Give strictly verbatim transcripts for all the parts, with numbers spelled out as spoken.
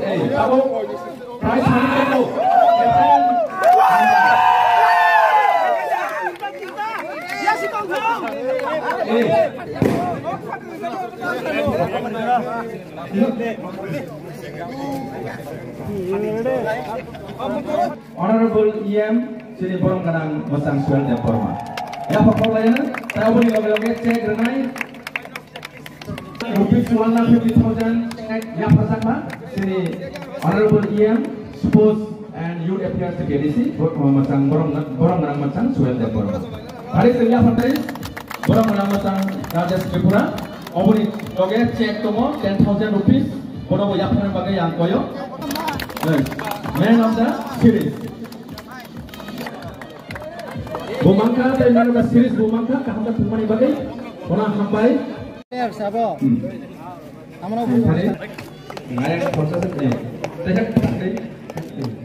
Hey, tabuk. Prize money tabuk. Hey. Honorable E M chini borom gwnang mwchang Suel Debbarma. Yapha khorlaiyano, tei aboni loge loge check rwnai rupees one lakh fifty thousand check yapharjakma chini Honorable E M Sports and Youth Affairs T T A D C bo-, mwchang borom, borom gwnang mwchang Suel Debbarma. Hari chwng yapharnai borom gwnang mwchang Rajesh Tripura. Oboni loge check tongo ten thousand rupees. Bono bo yapharna bagwi ang koyo. Man of the series. Bo mankha, tei man of the series bo mankha, kaham khe thwngmani bagwi. Bono hambai. Player sabo. Hmm. Amano. Thari. Ngai khorsa se. Tei. Tei.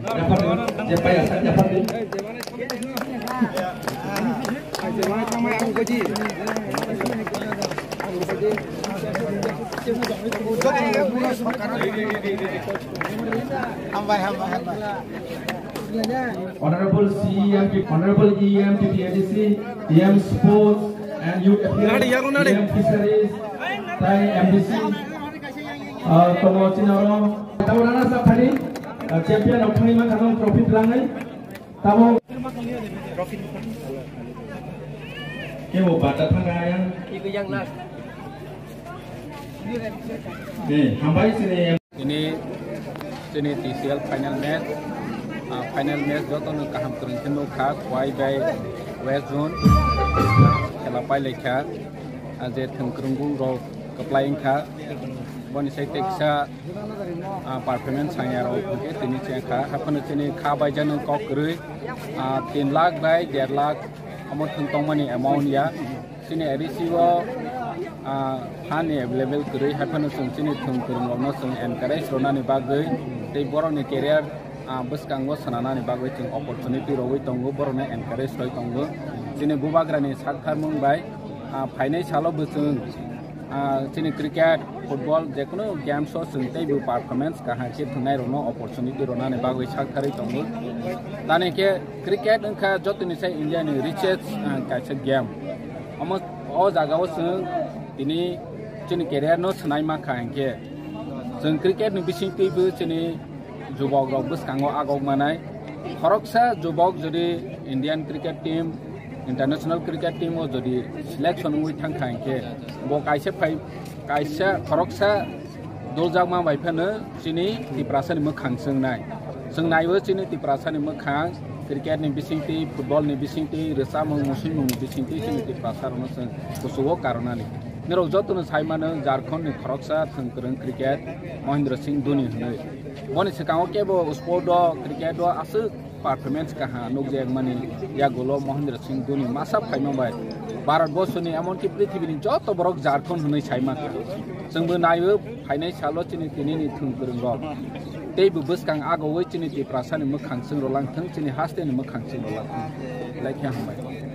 Yaphardi, je pai asa, yaphardi. Hambai, hambai, hambai. Honorable C E M, Honorable E M T T A D C, E M Sports and Youth Affairs, E M Fisheries, tei M D C. Ah, tongo chini oro. Tamo runners up thani, ah, champion rok thangwi mankha trophy twlangwi. Tamo. Kebo bata thangkha yang. Eh, hambai chini. Ini chini T C L final match. Ah, final match jotono kaham kwrwng khe nukha, Khowai bai West Zone. Khela pailaikha. Ah, je thwng kwrwng bung rok kwplai wngkha. Boni sai teksa, ah, performance sanya rok hwnkhe tini chengkha. Haphano chini kha baijano kok kwrwi, ah, tin lakh bai der lakh omo thwng tongmani amount ya. Chini A D C o, ah, hani available kwrwi, haphano chwng chini thwng kwrwng rokno chwng encourage rwnani bagwi tei borokni career, ah, bwskango swnanani bagwi chwng opportunity rwui tongo, borokno encourage rwui tongo. Chini bubagrani saktharmung bai, ah, phainai salo bo chwng, ah, chini cricket, football, jekunu games o chwng teibo performance kaham khe thwngnai rokno opportunity rwnani bagwi saktharwi tongo. Tani khe cricket wngkha jotoni sai India ni richest, ah, kaisa game. Omo o jaga o chwng tini chini career no swnai mankha hinkhe chwng cricket ni bisingtwibo chini jubok rok bwskango agok manai. Khoroksa jubok jodi Indian cricket team, international cricket team o jodi selection wngwi thangkha hinkhe bo kaisa phai, kaisa khoroksa duljakma bai phano chini Tiprasa ni mwkhang chwng nai. Chwng naibo chini Tiprasa ni mwkhang cricket ni bisingtwi, football ni bisingtwi, rwchapmung, muisingmung ni bisingtwi chini Tiprasa rokno chwng kuchugo karwnani. Norok jotono sai mano Jharkhand ni khoroksa thwng kwrwng cricket Mahendra Singh Dhoni hwnwi. Boni swkango kebo sport o, cricket o aswk performance kaham nukjakmani yagulo Mahendra Singh Dhoni masa phaima bai Bharat borsoni emonki prithibini joto borok Jharkhand hwnwi sai mankha. Chwngbo naiwi phainai salo chini tinini thwng kwrwng rok teibo bwskang agowi chini Tiprasani mwkhang chwng rwlang thwng, chini hasteni mwkhang chwng rwlang thwng. Belai khe hambai.